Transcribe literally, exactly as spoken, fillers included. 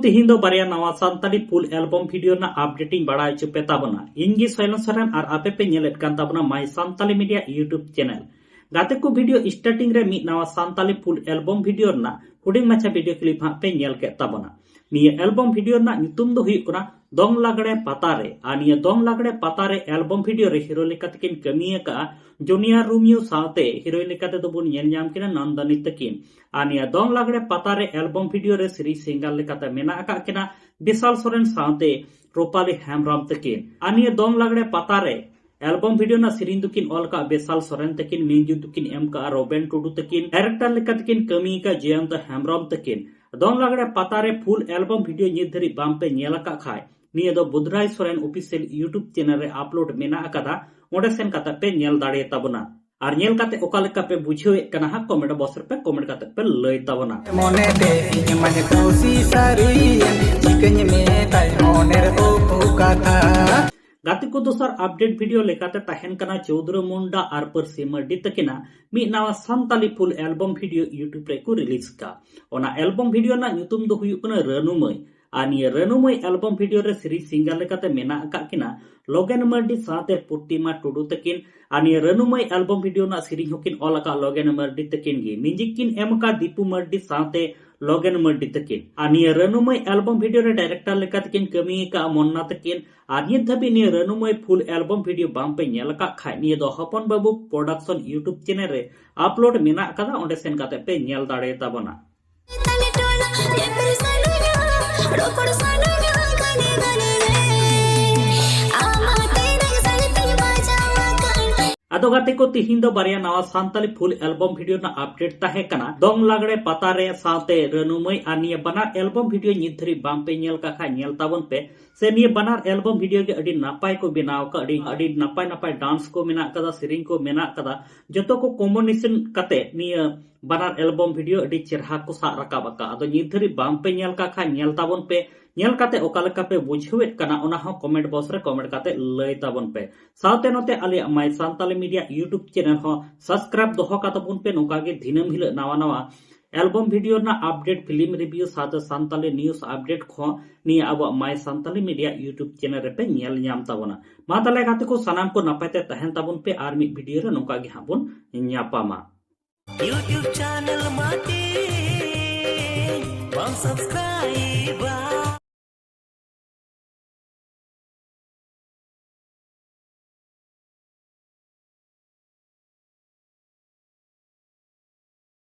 ᱛᱤᱦᱤᱧ ᱫᱚ ᱵᱟᱨᱭᱟ ᱱᱟᱣᱟ ᱥᱟᱱᱛᱟᱲᱤ full album video ᱨᱮᱱᱟᱜ update ᱤᱧ ᱵᱟᱲᱟᱭ ᱦᱚᱪᱚ ᱯᱮ ᱛᱟᱵᱚᱱᱟ᱾ ᱤᱧ ᱜᱮ ᱥᱚᱭᱞᱚᱱ ᱥᱚᱨᱮᱱ ᱟᱨ ᱟᱯᱮ ᱯᱮ ᱧᱮᱞᱮᱫ ᱠᱟᱱ ᱛᱟᱵᱚᱱᱟ My Santali Media YouTube channel᱾ ᱜᱟᱛᱮ ᱠᱚ, video starting ᱨᱮ ᱢᱤᱫ ᱱᱟᱣᱟ ᱥᱟᱱᱛᱟᱲᱤ full album video ᱨᱮᱱᱟᱜ ᱦᱩᱰᱤᱧ ᱢᱟᱪᱷᱟ video clip ᱦᱟᱸᱜ ᱯᱮ ᱧᱮᱞ ᱠᱮᱫ ᱛᱟᱵᱚᱱᱟ᱾ ᱱᱤᱭᱟᱹ album video ᱨᱮᱱᱟᱜ ᱧᱩᱛᱩᱢ ᱫᱚ ᱦᱩᱭᱩᱜ ᱠᱟᱱᱟ ᱫᱚᱝ ᱞᱟᱜᱽᱲᱮ ᱯᱟᱛᱟ ᱨᱮ᱾ ᱟᱨ ᱱᱤᱭᱟᱹ ᱫᱚᱝ ᱞᱟᱜᱽᱲᱮ ᱯᱟᱛᱟ ᱨᱮ album video ᱨᱮ hero ᱞᱮᱠᱟᱛᱮᱠᱤᱱ ᱠᱟᱹᱢᱤ ᱟᱠᱟᱫᱼᱟ ᱡᱩᱱᱤᱭᱟᱨ ᱨᱳᱢᱤᱭᱳ ᱥᱟᱶᱛᱮ᱾ Heroine ᱞᱮᱠᱟᱛᱮ ᱫᱚ ᱵᱚᱱ ᱧᱮᱞ ᱧᱟᱢ ᱠᱤᱱᱟ ᱱᱚᱱᱫᱚᱱᱤ ᱛᱟᱹᱠᱤᱱ᱾ ᱟᱨ ᱱᱤᱭᱟᱹ ᱫᱚᱝ ᱞᱟᱜᱽᱲᱮ ᱯᱟᱛᱟ ᱨᱮ album video ᱨᱮ ᱥᱮᱨᱮᱧ singer ᱞᱮᱠᱟᱛᱮ ᱢᱮᱱᱟᱜ ᱟᱠᱟᱫ ᱠᱤᱱᱟ ᱵᱤᱥᱟᱞ ᱥᱚᱨᱮᱱ ᱥᱟᱶᱛᱮ ᱨᱩᱯᱟᱞᱤ ᱦᱮᱢᱵᱨᱚᱢ ᱛᱟᱹᱠᱤᱱ᱾ ᱟᱨ ᱱᱤᱭᱟᱹ ᱫᱚᱝ ᱞᱟᱜᱽᱲᱮ ᱯᱟᱛᱟ ᱨᱮ album video ᱨᱮᱱᱟᱜ ᱥᱮᱨᱮᱧ ᱫᱚᱠᱤᱱ ᱚᱞ ᱟᱠᱟᱫ ᱵᱤᱥᱟᱞ ᱥᱚᱨᱮᱱ ᱛᱟᱹᱠᱤᱱ, music ᱫᱚᱠᱤᱱ ᱮᱢ ᱟᱠᱟᱫᱼᱟ ᱨᱚᱵᱮᱱ ᱴᱩᱰᱩ ᱛᱟᱹᱠᱤᱱ, director ᱞᱮᱠᱟᱛᱮᱠᱤᱱ ᱠᱟᱹᱢᱤ ᱟᱠᱟᱫ ᱡᱚᱭᱚᱱᱛ ᱦᱮᱢᱵᱨᱚᱢ ᱛᱟᱹᱠᱤᱱ᱾ ᱫᱚᱝ ᱞᱟᱜᱽᱲᱮ ᱯᱟᱛᱟ ᱨᱮ full album video ᱧᱤᱛ ᱫᱷᱟᱹᱨᱤᱡ ᱵᱟᱝ ᱯᱮ ᱧᱮᱞ ᱟᱠᱟᱫ ᱠᱷᱟᱡ, ᱱᱤᱭᱟᱹ ᱫᱚ Budhrai Soren official YouTube channel ᱨᱮ upload ᱢᱮᱱᱟᱜ ᱟᱠᱟᱫᱟ, ᱚᱸᱰᱮ ᱥᱮᱱ ᱠᱟᱛᱮ ᱯᱮ ᱧᱮᱞ ᱫᱟᱲᱮ ᱛᱟᱵᱚᱱᱟ᱾ ᱟᱨ ᱧᱮᱞ ᱠᱟᱛᱮ ᱚᱠᱟ ᱞᱮᱠᱟ ᱯᱮ ᱵᱩᱡᱷᱟᱹᱣᱮᱫ ᱠᱟᱱᱟ ᱦᱟᱸᱜ, comment box ᱨᱮᱯᱮ comment ᱠᱟᱛᱮ ᱯᱮ ᱞᱟᱹᱭ ᱛᱟᱵᱚᱱᱟ᱾ ᱢᱚᱱᱮᱛᱮ ᱤᱧ ᱢᱟᱧ ᱠᱩᱥᱤ ᱥᱟᱹᱨᱤᱭᱮᱱ, ᱪᱤᱠᱟᱹᱧ ᱢᱮᱛᱟᱭ ᱢᱚᱱᱮ ᱨᱮ ᱩᱠᱩ ᱠᱟᱛᱷᱟ᱾ ᱜᱟᱛᱮ ᱠᱚ, ᱫᱚᱥᱟᱨ update video ᱞᱮᱠᱟᱛᱮ ᱛᱟᱦᱮᱱ ᱠᱟᱱᱟ ᱪᱳᱣᱫᱷᱩᱨᱤ ᱢᱩᱱᱰᱟ ᱟᱨ ᱯᱟᱹᱨᱥᱤ ᱢᱟᱹᱨᱰᱤ ᱛᱟᱹᱠᱤᱱᱟᱜ ᱢᱤᱫ ᱱᱟᱣᱟ Santali full album video YouTube ᱨᱮᱠᱚ release ᱠᱟᱜ᱾ ᱚᱱᱟ album video ᱨᱮᱱᱟᱜ ᱧᱩᱛᱩᱢ ᱫᱚ ᱦᱩᱭᱩᱜ ᱠᱟᱱᱟ ᱨᱟᱹᱱᱩ ᱢᱟᱹᱭ᱾ ᱟᱨ ᱱᱤᱭᱟᱹ ᱨᱟᱹᱱᱩ ᱢᱟᱹᱭ album video ᱨᱮ ᱥᱮᱨᱮᱧ singer ᱞᱮᱠᱟᱛᱮ ᱢᱮᱱᱟᱜ ᱟᱠᱟᱫ ᱠᱤᱱᱟ ᱞᱚᱜᱮᱱ ᱢᱟᱹᱨᱰᱤ ᱥᱟᱶᱛᱮ ᱯᱩᱨᱴᱤᱢᱟ ᱴᱩᱰᱩ ᱛᱟᱹᱠᱤᱱ᱾ ᱟᱨ ᱱᱤᱭᱟᱹ ᱨᱟᱹᱱᱩ ᱢᱟᱹᱭ album video ᱨᱮᱱᱟᱜ ᱥᱮᱨᱮᱧ ᱦᱚᱸᱠᱤᱱ ᱚᱞ ᱟᱠᱟᱫ ᱞᱚᱜᱮᱱ ᱢᱟᱹᱨᱰᱤ ᱛᱟᱹᱠᱤᱱ ᱜᱮ᱾ Music ᱠᱤᱱ ᱮᱢ ᱟᱠᱟᱫ ᱫᱤᱯᱩ ᱢᱟᱹᱨᱰᱤ ᱥᱟᱶᱛᱮ ᱞᱚᱜᱮᱱ ᱢᱟᱹᱨᱰᱤ ᱛᱟᱹᱠᱤᱱ᱾ ᱟᱨ ᱱᱤᱭᱟᱹ ᱨᱟᱹᱱᱩ ᱢᱟᱹᱭ album video ᱨᱮ director ᱞᱮᱠᱟᱛᱮᱠᱤᱱ ᱠᱟᱹᱢᱤ ᱟᱠᱟᱫ ᱢᱚᱱᱱᱟ ᱛᱟᱹᱠᱤᱱ᱾ ᱟᱨ ᱱᱤᱛ ᱫᱷᱟᱹᱵᱤᱡ ᱱᱤᱭᱟᱹ ᱨᱟᱹᱱᱩ ᱢᱟᱹᱭ full album video ᱵᱟᱝ ᱯᱮ ᱧᱮᱞ ᱟᱠᱟᱫ ᱠᱷᱟᱡ, ᱱᱤᱭᱟᱹ ᱫᱚ ᱦᱚᱯᱚᱱ ᱵᱟᱹᱵᱩ production YouTube channel ᱨᱮ upload ᱢᱮᱱᱟᱜ ᱟᱠᱟᱫᱟ, ᱚᱸᱰᱮ ᱥᱮᱱ ᱠᱟᱛᱮ ᱯᱮ ᱧᱮᱞ ᱫᱟᱲᱮ ᱛᱟᱵᱚᱱᱟ᱾ ᱟᱫᱚ ᱜᱟᱛᱮ ᱠᱚ, ᱛᱤᱦᱤᱧ ᱫᱚ ᱵᱟᱨᱭᱟ ᱱᱟᱣᱟ ᱥᱟᱱᱛᱟᱲᱤ full album video ᱨᱮᱱᱟᱜ update ᱛᱟᱦᱮᱸ ᱠᱟᱱᱟ, ᱫᱚᱝ ᱞᱟᱜᱽᱲᱮ ᱯᱟᱛᱟ ᱨᱮ ᱥᱟᱶᱛᱮ ᱨᱟᱹᱱᱩ ᱢᱟᱹᱭ᱾ ᱟᱨ ᱱᱤᱭᱟᱹ ᱵᱟᱱᱟᱨ album video ᱧᱤᱛ ᱫᱷᱟᱹᱨᱤᱡ ᱵᱟᱝ ᱯᱮ ᱧᱮᱞ ᱠᱟᱜ ᱠᱷᱟᱡ, ᱧᱮᱞ ᱛᱟᱵᱚᱱ ᱯᱮ᱾ ᱥᱮ ᱱᱤᱭᱟᱹ ᱵᱟᱱᱟᱨ album video ᱜᱮ ᱟᱹᱰᱤ ᱱᱟᱯᱟᱭ ᱠᱚ ᱵᱮᱱᱟᱣ ᱟᱠᱟᱫ, ᱟᱹᱰᱤ, ᱟᱹᱰᱤ ᱱᱟᱯᱟᱭ ᱱᱟᱯᱟᱭ dance ᱠᱚ ᱢᱮᱱᱟᱜ ᱟᱠᱟᱫᱟ, ᱥᱮᱨᱮᱧ ᱠᱚ ᱢᱮᱱᱟᱜ ᱟᱠᱟᱫᱟ᱾ ᱡᱚᱛᱚ ᱠᱚ combination ᱠᱟᱛᱮ ᱱᱤᱭᱟᱹ ᱵᱟᱱᱟᱨ album video ᱟᱹᱰᱤ ᱪᱮᱨᱦᱟ ᱠᱚ ᱥᱟᱵ ᱨᱟᱠᱟᱵ ᱟᱠᱟᱫ᱾ ᱟᱫᱚ ᱧᱤᱛ ᱫᱷᱟᱹᱨᱤᱡ ᱵᱟᱝ ᱯᱮ ᱧᱮᱞ ᱠᱟᱜ ᱠᱷᱟᱡ, ᱧᱮᱞ ᱛᱟᱵᱚᱱ ᱯᱮ᱾ ᱧᱮᱞ ᱠᱟᱛᱮ ᱚᱠᱟ ᱞᱮᱠᱟ ᱯᱮ ᱵᱩᱡᱷᱟᱹᱣᱮᱫ ᱠᱟᱱᱟ, ᱚᱱᱟ ᱦᱚᱸ comment box ᱨᱮ comment ᱠᱟᱛᱮ ᱞᱟᱹᱭ ᱛᱟᱵᱚᱱ ᱯᱮ᱾ ᱥᱟᱶᱛᱮ ᱱᱚᱛᱮ ᱟᱞᱮᱭᱟᱜ My Santali Media YouTube channel ᱦᱚᱸ subscribe ᱫᱚᱦᱚ ᱠᱟᱛᱟᱵᱚᱱ ᱯᱮ᱾ ᱱᱚᱝᱠᱟ ᱜᱮ ᱫᱤᱱᱟᱹᱢ ᱦᱤᱞᱳᱜ ᱱᱟᱣᱟ ᱱᱟᱣᱟ Album video ᱨᱮᱱᱟᱜ update, film review ᱥᱟᱶᱛᱮ ᱥᱟᱱᱛᱟᱞᱤ news update ᱠᱚᱦᱚᱸ ᱱᱤᱭᱟᱹ ᱟᱵᱚᱣᱟᱜ My Santali Media YouTube channel ᱨᱮᱯᱮ ᱧᱮᱞ ᱧᱟᱢ ᱛᱟᱵᱚᱱᱟ᱾ ᱢᱟ ᱛᱟᱦᱞᱮ ᱜᱟᱛᱮ ᱠᱚ, ᱥᱟᱱᱟᱢ ᱠᱚ ᱱᱟᱯᱟᱭ ᱛᱮ ᱛᱟᱦᱮᱱ ᱛᱟᱵᱚᱱ ᱯᱮ, ᱟᱨ ᱢᱤᱫ video ᱨᱮ ᱱᱚᱝᱠᱟ ᱜᱮ ᱦᱟᱸᱜ ᱵᱚᱱ ᱧᱟᱯᱟᱢᱟ᱾ YouTube channel ᱢᱟᱴᱤ ᱵᱟᱢ subscribe